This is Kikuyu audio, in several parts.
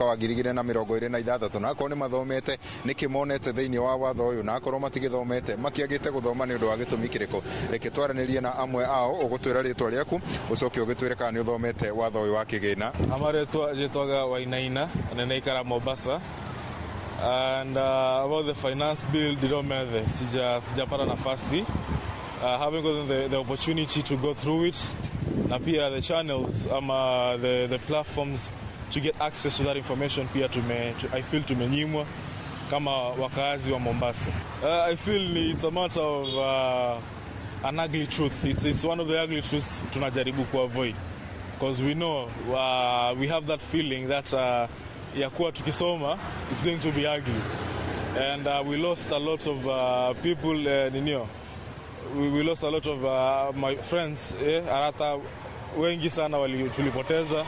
Wa 2026, na akorwo nĩ mathomete, nĩkĩ monete thĩinĩ wa watho ũyũ? Na akorwo matigĩthomete, makĩagĩte gũthoma nĩ ũndũ wa gĩtũmi kĩrĩkũ? Reke twaranĩrie na amwe ao. Ũgũtwĩra rĩtwa rĩaku, ũcoke ũgĩtwĩre kana nĩ ũthomete watho ũyũ wa kĩgĩna. Amarĩtwa njĩtwaga Wainaina na naikara Mombasa, and about the finance bill, ndithomete, sijapata nafasi, having gotten the opportunity to go through it, na pia the channels ama the platforms to get access to that information pia I feel tumenyimwa kama wakazi wa Mombasa. I feel it's a matter of an ugly truth. It's one of the ugly truths tunajaribu kuavoid because we know, we have that feeling that ya kuwa tukisoma it's going to be ugly, and we lost a lot of people, ninio, we lost a lot of my friends, arata wengi sana tulipoteza.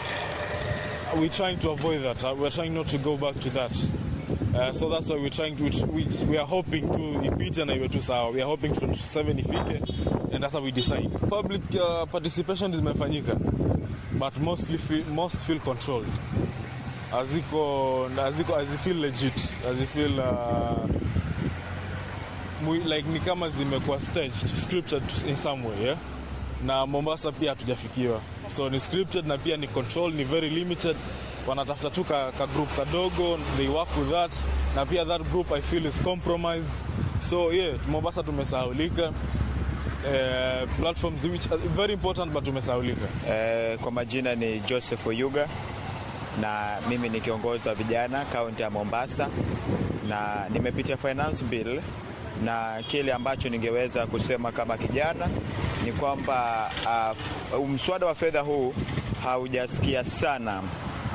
We're trying to avoid that. We're trying not to go back to that. So that's why we're trying to, we are hoping to ipite na iwe tu sawa. We are hoping 27 ifike and that's how we decide. Public participation zimefanyika, but most feel controlled. Aziko, feel legit, feel like ni kama zimekuwa staged, scripted in some way, yeah? Na Mombasa pia hatujafikiwa, so ni scripted na pia ni control, ni very limited. Wanatafuta tu ka group kadogo, they work with that, na pia that group I feel is compromised. So yeah, Mombasa tumesahaulika. Platforms which are very important, but tumesahaulika. Kwa majina ni Joseph Oyuga na mimi ni kiongozi wa vijana kaunti ya Mombasa, na nimepitia finance bill, na kile ambacho ningeweza kusema kama kijana ni kwamba mswada wa fedha huu haujasikia sana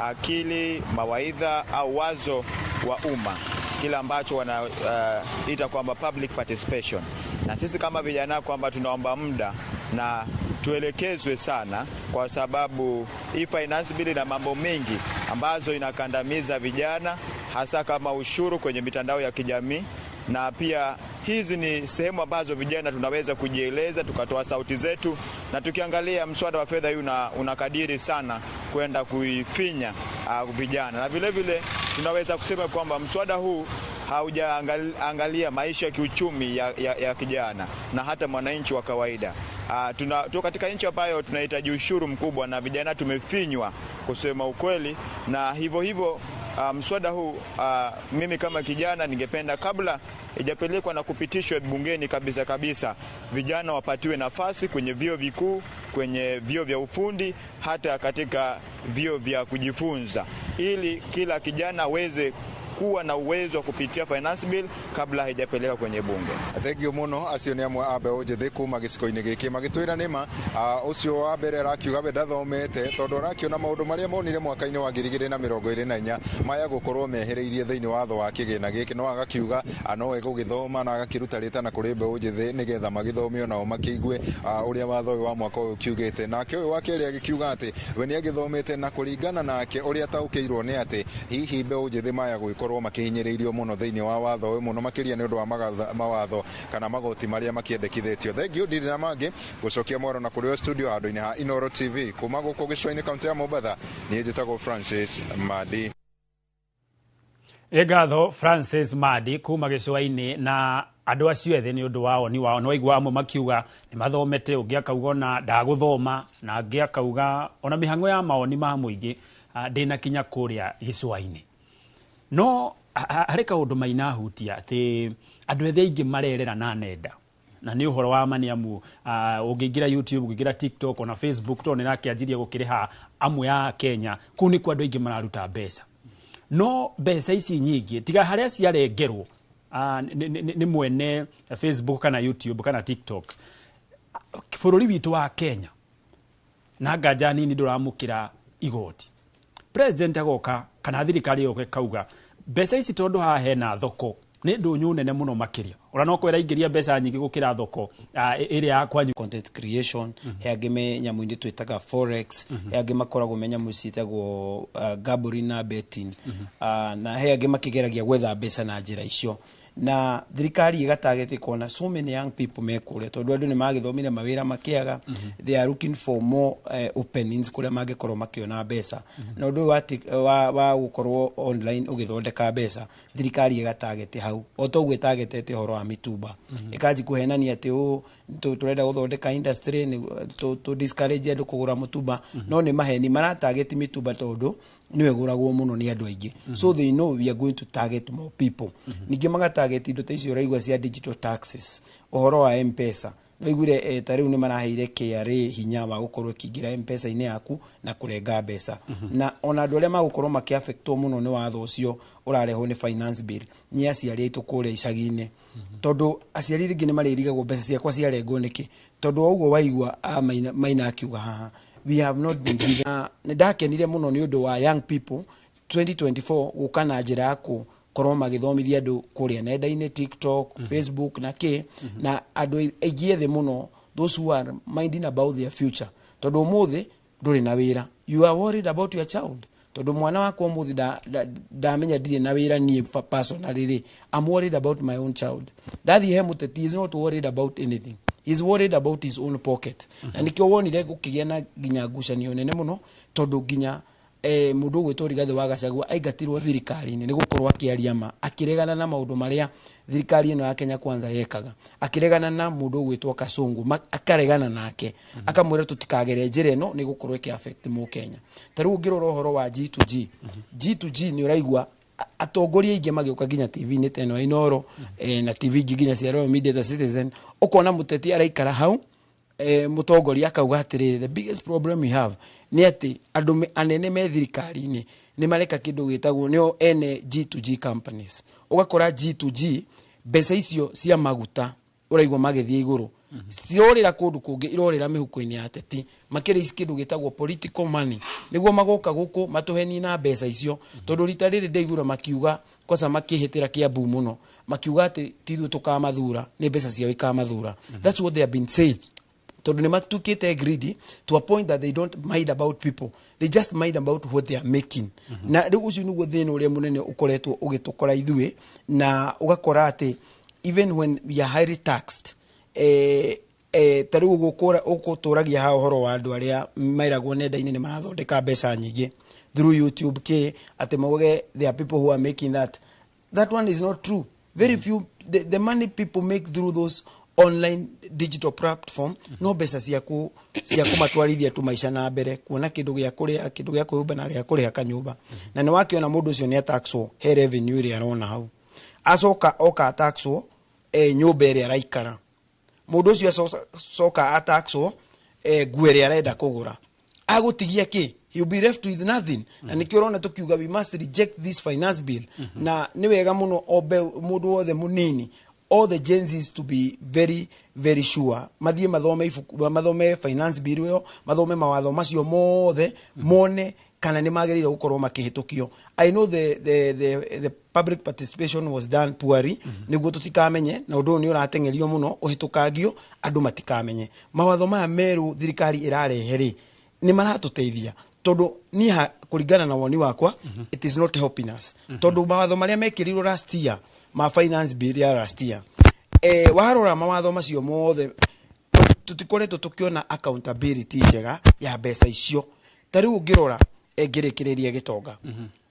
akili, mawaidha au wazo wa umma, kile ambacho wanaita kwamba public participation. Na sisi kama vijana kwamba tunaomba muda na tuelekezwe sana, kwa sababu hii finance bill ina mambo mengi ambazo inakandamiza vijana, hasa kama ushuru kwenye mitandao ya kijamii, na pia hizi ni sehemu ambazo vijana tunaweza kujieleza tukatoa sauti zetu, na tukiangalia mswada wa fedha hii unakadiri sana kwenda kuifinya vijana, na vile vile tunaweza kusema kwamba mswada huu haujaangalia maisha ya kiuchumi ya kijana na hata mwananchi wa kawaida. Tuko katika nchi ambayo tunahitaji ushuru mkubwa na vijana tumefinywa kusema ukweli, na hivyo hivyo mswada huu, mimi kama kijana ningependa kabla ijapelekwa na kupitishwa bungeni kabisa kabisa, vijana wapatiwe nafasi kwenye vyuo vikuu, kwenye vyuo vya ufundi, hata katika vyuo vya kujifunza, ili kila kijana aweze kuwa na uwezo wa kupitia finance bill kabla haijapelekwa kwenye bunge. Thengio muno. Acio nĩ amwe a mbeũ njĩthĩ kuma gĩcigo-inĩ gĩkĩ magĩtwĩra nĩma. Ũcio wa mbere arakiuga we ndathomete tondũ arakĩona maũndũ marĩa monire mwaka-inĩ wa 2024 maya gũkorwo mehereirie thĩinĩ watho wa kĩgĩna gĩkĩ, no agakiuga no egũgĩthoma na agakĩruta rĩtana kũrĩ mbeũ njĩthĩ nĩgetha magĩthome onao makĩigue ũrĩa watho ũyũ wa mwaka ũyũ ũkiugĩte. Nake ũyũ wa kerĩ agĩkiuga atĩ we nĩ agĩthomete, na kũringana nake ũrĩa ataũkĩirwo nĩ atĩ hihi mbeũ njĩthĩ maya gũgĩkorwo makĩhinyĩrĩirio mũno thĩinĩ wa watho ũyũ, mũno makĩria nĩ ũndũ wa mawatho kana magoti marĩa makĩendekithĩtio. Thengio, ndirĩ na mangĩ, gũcokia mwaro na kũrĩ o studio handũ-inĩ ha Inoro TV kuma gũkũ gĩcũa-inĩ, kaunti ya Mombatha. Niĩ njĩtagwo Francis Madi. Nĩ ngatho, Francis Madi kuma gĩcũa-inĩ, na andũ acio ethĩ nĩ ũndũ wa woni wao. Nĩ waigua amwe makiuga nĩ mathomete, ũngĩ akauga ona ndagũthoma, na angĩ akauga ona mĩhang'o ya mawoni ma mũingĩ ndĩnakinya kũrĩa gĩcũa-inĩ. No harĩ kaũndũ mainahutia atĩ andũ ethĩ aingĩ marerera na nenda, na nĩ ũhoro wa ma, nĩ amu ũngĩingĩra YouTube, ũngĩingĩra TikTok, ona Facebook, tondũ nĩ ĩrakĩanjirie gũkĩrĩha amwe a Kenya, kũu nĩkuo andũ aingĩ mararuta mbeca. No mbeca ici nyingĩ, tiga harĩa ciarengerwo nĩ mwene Facebook kana YouTube kana TikTok, bũrũri witũ wa Kenya na nganja nini ndũramũkĩra igoti. President agoka kana thirikari yoka ĩkauga mbeca ici, tondũ haha hena thoko nĩ ndũnyũ nene mũno makĩria, ona no kwĩra ingĩria mbeca nyingĩ gũkĩra thoko ĩrĩa ya kwanyu. Content creation, he angĩ me nyamũ-inĩ twĩtaga forex, he angĩ makoragwo me nyamũ ciĩtagwo gambling na betting, na he angĩ makĩgeragia gwetha mbeca na njĩra icio. Na thirikari ĩgatageti kuona so many young people me kũrĩa, tondũ andũ nĩ magĩthomire, mawĩra makĩaga. They are looking for more openings kũrĩa mangĩkorwo makĩona mbeca. Na ũndũ ũyũ wa gũkorwo online ũgĩthondeka mbeca, thirikari ĩgatageti hau, o toguo ĩtagetete ũhoro wa mitumba, ĩkanji kũhenania atĩ ũũ tũrenda gũthondeka industry tũ discourage andũ kũgũra mũtumba. No nĩ maheni, maratageti mĩtumba tondũ nĩyo ĩgũragwo mũno nĩ andũ aingĩ, so they know we are going to target more people. Ningĩ magatarget indo ta icio ũraigua cia digital taxes, ũhoro wa M-Pesa. No iguire ta rĩu nĩ maraheire KRA hinya wa gũkorwo ĩkĩingĩra M-Pesa-inĩ yaku na kũrenga mbeca. Na ona andũ arĩa magũkorwo makĩaffectwo mũno nĩ watho ũcio ũrarehwo nĩ finance bill nĩ aciari aitũ kũrĩa icagi-inĩ, tondũ aciari rĩngĩ nĩ marĩrigagwo, mbeca ciakwa ciarengwo nĩkĩ? Tondũ wa ũguo waigua a Maina akiuga haha, we have not been given. Nĩ ndakenire mũno nĩ ũndũ wa young people 2024 gũka na njĩra ya gũkorwo magĩthomithia andũ kũrĩa nenda-inĩ, TikTok, Facebook na kĩ, na andũ aingĩ ethĩ mũno, those who are minding about their future, tondũ ũmũthĩ ndũrĩ na wĩra, you are worried about your child, tondũ mwana wakwa ũmũthĩ ndamenya ndirĩ na wĩra niĩ personally rĩ, I'm worried about my own child. Ndathiĩ he mũteti, is not worried about anything, he's worried about his own pocket. Na nĩkĩo wonire gũkĩgĩa na nginya ngucanio nene mũno, tondũ nginya mũndũ ũgwĩtwo Rigathĩ wa Gachagua aingatirwo thirikari-inĩ nĩ gũkorwo akĩaria ma, akĩregana na maũndũ marĩa thirikari ĩno ya Kenya Kwanza yekaga, akĩregana na mũndũ ũgwĩtwo Kasongo, akaregana nake, akamwĩra tũtikagere njĩra ĩno nĩ gũkorwo ĩkĩ affect mũkenya. Ta rĩu ũngĩrora ũhoro wa G2G, G2G nĩ ũraigua atongoria aingĩ magĩũka nginya TV-inĩ ta ĩno ya Inooro, na TV ingĩ nginya cia Royal Media ta Citizen, ũkona mũteti araikara hau, mũtongoria akauga atĩrĩrĩ, the biggest problem we have nĩ atĩ andũ anene me thirikari-inĩ nĩ mareka kĩndũ gĩtagwo nĩo ene G2G companies. Ũgakora G2G mbeca icio cia maguta ũraigua magĩthiĩ igũrũ cirorĩra kũndũ kũngĩ, irorĩra mĩhuko-inĩ ya ateti, makĩrĩ kĩndũ gĩtagwo political money, nĩguo magoka gũkũ matũhenie na mbeca icio. Tondũ rita rĩrĩ ndaigura makiuga kwanza makĩhĩtĩra Kiambu mũno, makiuga atĩ ti ithuĩ tũkamathura, nĩ mbeca ciao ikamathura. That's what they have been saying, tondũ nĩ matuĩkĩte greedy to a point that they don't mind about people, they just mind about what they are making. Na rĩu ũcio nĩguo thĩna ũrĩa mũnene ũkoretwo ũgĩtũkora ithuĩ, na ũgakora atĩ even when we are highly taxed, ta rĩu ũgũtũragia haha ũhoro wa andũ arĩa meragwo nenda-inĩ nĩ marathondeka mbeca nyingĩ through YouTube k, atĩ mauge there are people who are making that. That one is not true. Very few. The money people make through those online digital platform no mbeca ciaku cia kũmatwarithia tu maica na mbere, kuona kĩndũ gĩa kũrĩa, kĩndũ gĩa kwĩhumba na gĩa kũrĩha kanyũmba. Na nĩ wakĩona mũndũ ũcio nĩ ataxwo he revenue ĩrĩa arona hau, acoka oka ataxwo nyũmba ĩrĩa araikara, mũndũ ũcio acoka ataxwo nguo ĩrĩa arenda kũgũra, agũtigia kĩ? He will be left with nothing. Na nĩkĩo ũrona tũkiuga we must reject this finance bill. Na nĩ wega mũno o mũndũ wothe mũnini, all the Gen Zs, to be very very sure, mathiĩ mathome ibuku, mathome finance bill ĩyo, mathome mawatho macio mothe, mone kana nĩ magĩrĩire gũkorwo makĩhĩtũkio. I know the public participation was done poorly, nĩguo tũtikamenye, na ũndũ ũyũ nĩ ũrateng'erio mũno ũhĩtũkangio andũ matikamenye mawatho maya merũ thirikari ĩrarehe rĩ nĩ maratũteithia, tondũ niĩ kũringana na woni wakwa, it is not helping us, tondũ mawatho marĩa mekĩrirwo last year ma finance bill ya last year, warora mawatho macio mothe, tũtikoretwo tũkĩona accountability njega ya mbeca icio. Ta rĩu ũngĩrora, ngĩrĩkĩrĩria gĩtonga,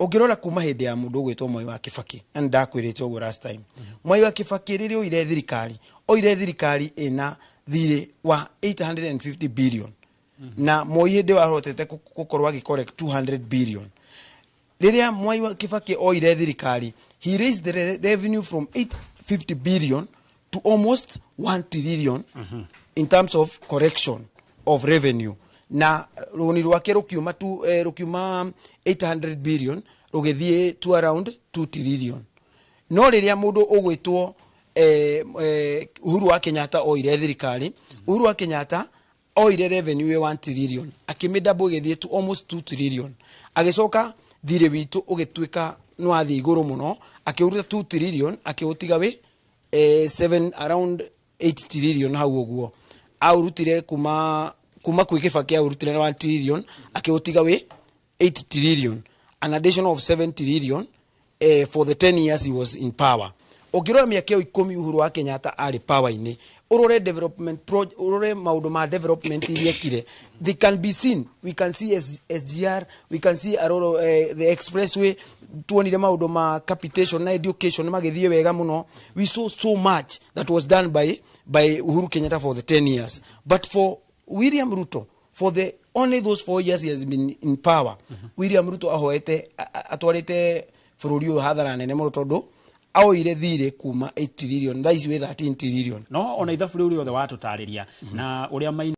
ũngĩrora kuma hĩndĩ ya mũndũ ũgwĩtwo Mwai wa Kĩbakĩ, na nĩ ndakwĩrĩte ũguo last time, Mwai wa Kĩbakĩ rĩrĩa oire thirikari, oire thirikari ĩna thirĩ wa 850 billion, na Moi hĩndĩ ĩyo ahotete gũkorwo agĩ collect 200 billion. Rĩrĩa Mwai wa Kĩbakĩ oire thirikari, he raised the revenue from 850 billion to almost 1 trillion in terms of correction of revenue, na rũni rwake rũkiuma rũkiuma 800 billion rũgĩthiĩ to around 2 trillion. No rĩrĩa mũndũ ũgwĩtwo Uhuru wa Kenyatta oire thirikari, Uhuru wa Kenyatta oire revenue ya 1 trillion, akĩmĩdouble ĩgĩthiĩ to almost 2 trillion. Agĩcoka thirĩ witũ ũgĩtuĩka nĩ wathiĩ igũrũ mũno, akĩũruta 2 trillion akĩũtiga wĩ 7, around 8 trillion hau ũguo. Aũrutire kuma kwĩ Kĩbakĩ, aũrutire na 1 trillion akĩũtiga wĩ 8 trillion, an addition of 7 trillion for the 10 years he was in power. Ũngĩrora mĩaka ĩyo 10 Uhuru wa Kenyatta arĩ power-inĩ, ũrore development ũrore maũndũ ma development iria ekire, they can be seen. We can see SGR, we can see Aroro, the expressway, tuonire maũndũ ma capitation na education magĩthiĩ wega mũno. We saw so much that was done by Uhuru Kenyatta for the 10 years, but for William Ruto, for the only those 4 years he has been in power, William Ruto ahoete atwarĩte bũrũri ũyũ hathara nene mũno, tondũ aoire thirĩ kuma 8 trillion, thaa ici wĩ 13 trillion. No ona ithabu rĩu rĩothe watũtarĩria na ũrĩa main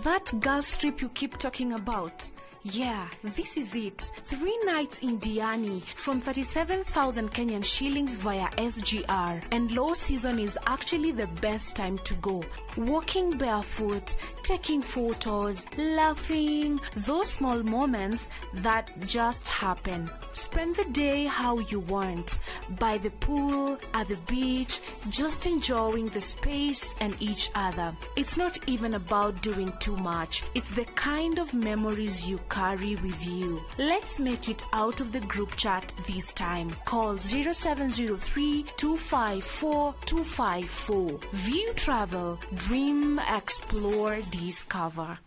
That girls trip you keep talking about. Yeah, this is it. 3 nights in Diani from 37,000 Kenyan shillings via SGR. And low season is actually the best time to go. Walking barefoot, taking photos, laughing, those small moments that just happen. Spend the day how you want. By the pool, at the beach, just enjoying the space and each other. It's not even about doing too much. It's the kind of memories you carry with you. Let's make it out of the group chat this time. Call 0703 254 254. View Travel, dream, explore, discover.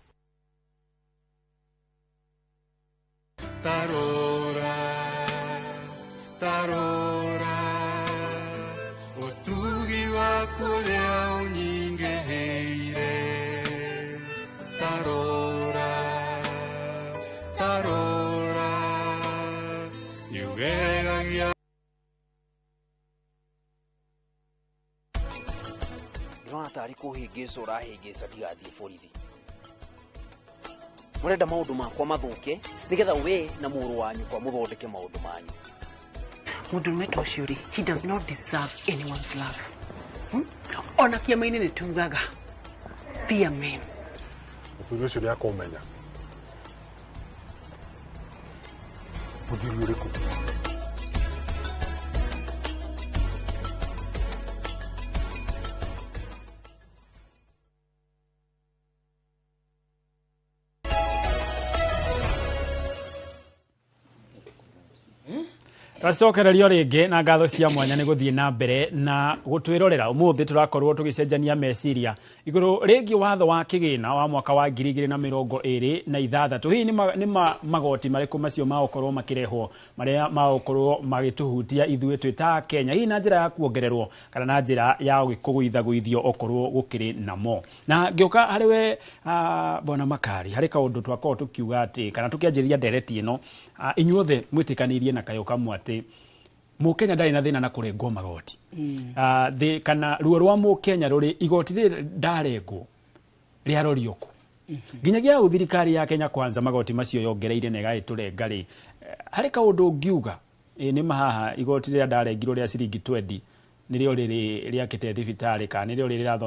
Tarora, tarora, utugi waku ũrĩa ũnyingĩhĩire. Tarora, tarora, nĩũgegagia. Ndĩrona tarĩ kũhĩngĩca ũrahĩngĩca ndigathiĩ borithi. Mũrenda maũndũ makwa mathũke nĩgetha we na mũrũ wa nyũkwa mũthondeke maũndũ manyu. Mũndũrũme ta ũcio rĩ, he does not deserve anyone's love. Ona kĩama-inĩ nĩ tugaga fear men. Mũthuri ũcio nĩakũmenya. Mũthuri ũrĩkũ? Twacokererio rĩngĩ na ngatho cia mwanya nĩ gũthiĩ na mbere na gũtwĩrorera. Ũmũthĩ tũrakorwo tũgĩcenjania meciria igũrũ rĩngĩ watho wa kĩgĩna wa mwaka wa 2026. Hihi nĩ magoti marĩkũ macio magũkorwo makĩrehwo marĩa magũkorwo magĩtũhutia ithuĩ twĩ ta Kenya, hihi na njĩra ya kuongererwo kana na njĩra ya kũgũithagũithio okorwo gũkĩrĩ namo. Na ngĩũka harĩ we Bwana Makari, harĩ kaũndũ twakorwo tũkiuga atĩ kana tũkĩanjĩrĩria ndereti ĩno, inyuothe mwĩtĩkanĩirie na kayũ kamwe atĩ Mũkenya ndarĩ na thĩna na kũrengwo magoti. Kana ruo rwa Mũkenya rũrĩ igoti rĩrĩ ndarengwo rĩarorio kũ? Nginyagia hau thirikari ya Kenya Kwanza magoti macio yongereire na ĩgagĩtũrenga rĩ, harĩ kaũndũ ũngiuga nĩ mahaha igoti rĩrĩa ndarengirwo rĩa ciringi 20 nĩrĩo rĩrĩ rĩakĩte thibitarĩ kana nĩrĩo rĩrĩ.